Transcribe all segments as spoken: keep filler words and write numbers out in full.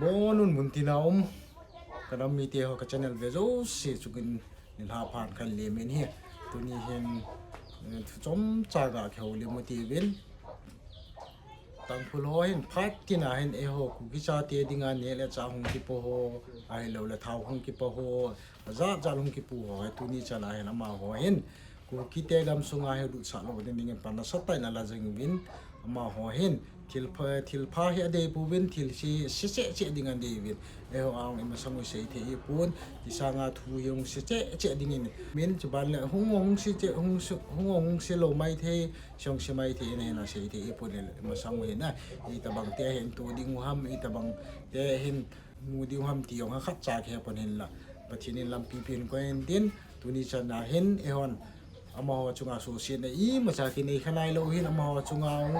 Bonun mun tina um, ka nam mite ho ka channel ve jouse chungin nilhah phat khat le min hi. Tuni hin, eh, thu chomcha ga kihoulim u tivin. Tangkhul ho hin phat tina hin eiho Kuki chate dinga neh le chah hung kipo ho, ahilouleh thao hung kipo ho, ajat jat hung kipo ho, tuni chana hin amaho hin Kukite gamsunga hi lutsah lou ding dingin pan nasatah in ala jing uvin, amaho hin thil pha, thil pha hi adei pouvin, thil se, se cheh cheh ding adei uvin. Eiho a hung imasang u sei thei hipon, ti sanga thu hi hung se cheh cheh dingin. Min chuban le hung hung se cheh, hung se, hung hung se lou mai thei, se hung se mai thei, na, na sei thei hipon le imasang u hin na. Itabang te hin tu ding u ham, itabang te hin mu diu ham ti jong khatcha kihepon hinla, Pathen in lampi pen koi intin, tuni chana hin eihon amaho chunga suhsetna imacha kinei kha nailou hin, amaho chunga hung,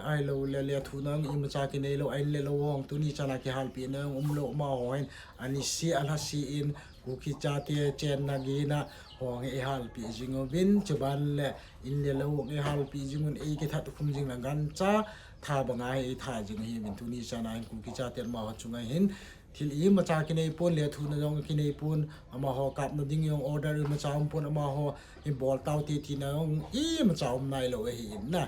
ahilouleh lethuhna hung imacha kinei lou, ahin le lou hung tuni chana kihalpehna hung umlou, amaho hin anise alhase in Kuki chate chenna gena hung eihalpeh jing uvin, chuban le in le lou hung eihalpeh jing un, eikithat khum jing le gancha tha banga hi eitha jing ahiuvin, tuni chana hin Kuki chaten amaho chunga hin thil imacha kinei pon, lethuhna jong kinei pon, amaho kapna ding jong order imacha um pon, amaho ibol taute tina jong imacha um nailou ahin na.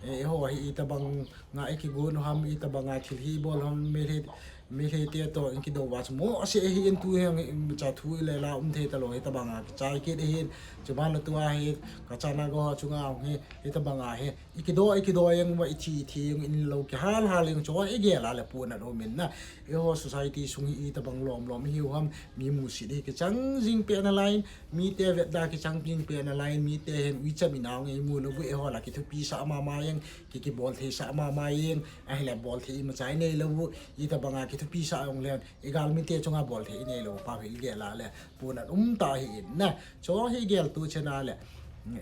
Eh, eiho hi itabanga ikigon u ham, itabanga thil hi ibol ham, Meitei, Meitei te toh in kidou uva chu mo ase ahin, tu hin imacha thu le la um thei talou, hitabanga kichai kit ahin, chuban le tua hi ka chana go ho chunga hung hi, hitabanga hi ikido, ikido jeng uva, ithi, ithi jeng in lou kihal hal jeng chu igel a le pon aum in na. Eiho society sung hi itabang lom lom ihiu ham, mi musit hi kichang jing peh nalai in, mite vetda kichang jing peh nalai in, mite hin uicha mi nau ngei mu lou u, eiho la kithupisah mama jeng, ki, kibol theisah mama jeng, ahile bol thei imacha inei lou u, itabanga kithupisah jong le, igalmite chunga bol thei inei lou u, pa hi igel a le pon aum ta ahin na. Chu hi igel tu chana le,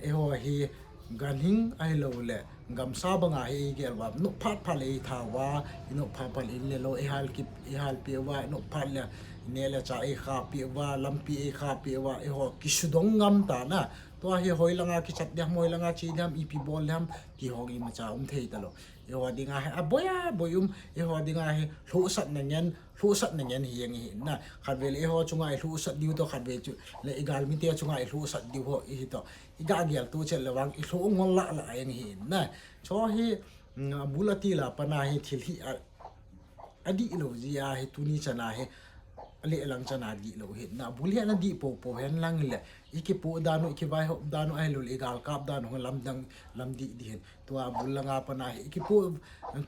eiho hi ganhing ahilouleh gamsa banga hi igel uva, nop phat phat le eitha uva, inop phat phat le in le lou eihal kip, eihalpeh uva, nop phat le neh le chah eikhahpeh uva, lampi eikhahpeh uva, eiho kisudong ngam ta na. Tua hi hoilanga kichat ding ham, hoilanga che ding ham, ipi bol ding ham, ti ho imacha um thei talou. Eiho dinga hi aboi aboi um, eiho dinga hi lhuhsatna ngen, lhuhsatna ngen hi jeng ahin na. Khatvei le eiho chunga ilhuhsat diu toh, khatvei chu le igalmite chunga ilhuhsat diu ho ihi toh, iga gel tu chet le vang ilhuh ngol lah lah jeng ahin na. Chu hi, mm, abul atil a pat a hi thil hi a, adihlou jeh a hi tuni chana hi, aleh lang chana dihlou ahin na. Abul hi ana dih popo hen lang le, ikipoh dan u, ikivaihop dan u, ahilouleh igalkap dan u lamdang, lamdih dih hin. Tua abul langa pat a hi ikipoh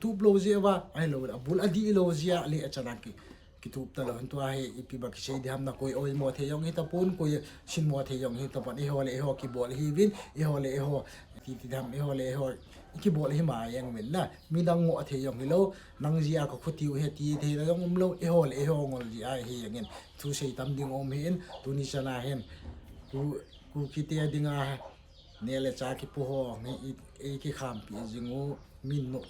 tup lou jeh uva, ahilouleh abul adihlou jeh a leh achana ki, kitup talou hin. Tua hi ipi ba kisei ding ham, na koi oimo thei jong hitapon, koi sinmo thei jong hitapon, eiho le eiho kibol ahiuvin, eiho le eiho, ti, ti ding ham, eiho le eiho ikibol ahima jeng uvin na. Midang ngoh thei jong hilou, nang jeh a kakhuti u ahi ti theina jong umlou, eiho le eiho ngol jeh a ahi jeng in. Thusei tam ding um ahin, tuni chana hin Ku, Kukite dinga neh le chah kipo ho hi i, i kikhampeh jing u, min no,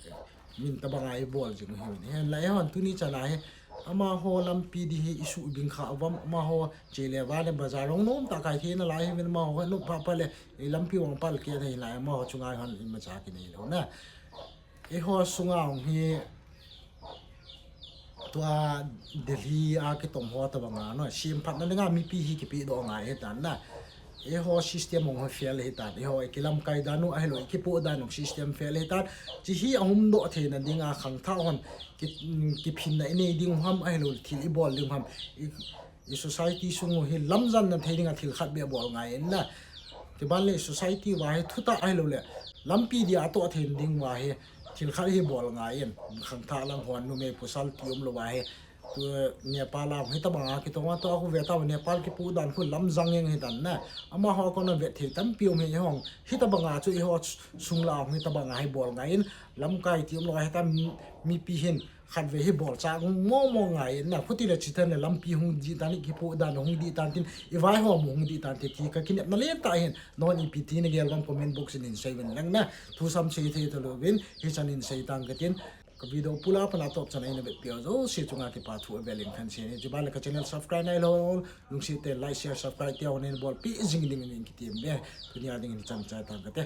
min tabanga ibol jing u ahiuvin. Hinla eihon tuni chana hi amaho lampi ding hi isuhbing kha uvam, amaho che le vale bazar jong nomtah kai thei nalai ahiuvin, amaho nop phat phat le ilampi vang pal kit thei nalai, amaho chunga hon imacha kinei lou na. Eiho sunga hung hi tua Delhi a kitom ho tabanga no, semphatna dinga mipi hi kipehdoh ngai ahitan na. Eiho system hung hi fail ahitan, eiho ikilamkai dan u ahilou ikipoh dan u system fail ahitan. Chi hi ahumdoh theina dinga khangthah hon ki, kiphinna inei ding u ham, ahilou thil ibol ding u ham, i, i society sung u hi lamjanna thei dinga thil khat beh bol ngai in na. Chuban le i society uva hi thutah ahilouleh lampi dia atoh theina ding uva hi thil khat hi bol ngai in. Khangthah lang hon numei pasal ti umlou uva hi, tu Nepal a hung hitabanga kitom a, tua khu ve tauva, Nepal kipoh dan khu lamjang jeng ahitan na. Amaho kona vet thei tampi um hi, eihon hitabanga chu eiho sung la hung hitabanga hi bol ngai in, lamkai ti umlou uva hitam mipi hin khatvei hi bolchah momo ngai in na, khuti le chiteng le lampi hung dih tan, ikipoh dan hung dih tan tin, ivaihom hung dih tan te ti kakinepna lentah ahin, nahon ipi ti nagel uvem comment box in seiuvin lang na, thusam sei thei talouvin, hichan in sei tang katin, ka video pula pat a atop chan a eina vetpeh u jouse chunga kipa thu avel in kahin sei e, chuban le ka channel subscribe nailou, lungset tah in like, share, subscribe te hon neibolpeh jing ding in kitem e, tunia dingin hichan chai tang kate.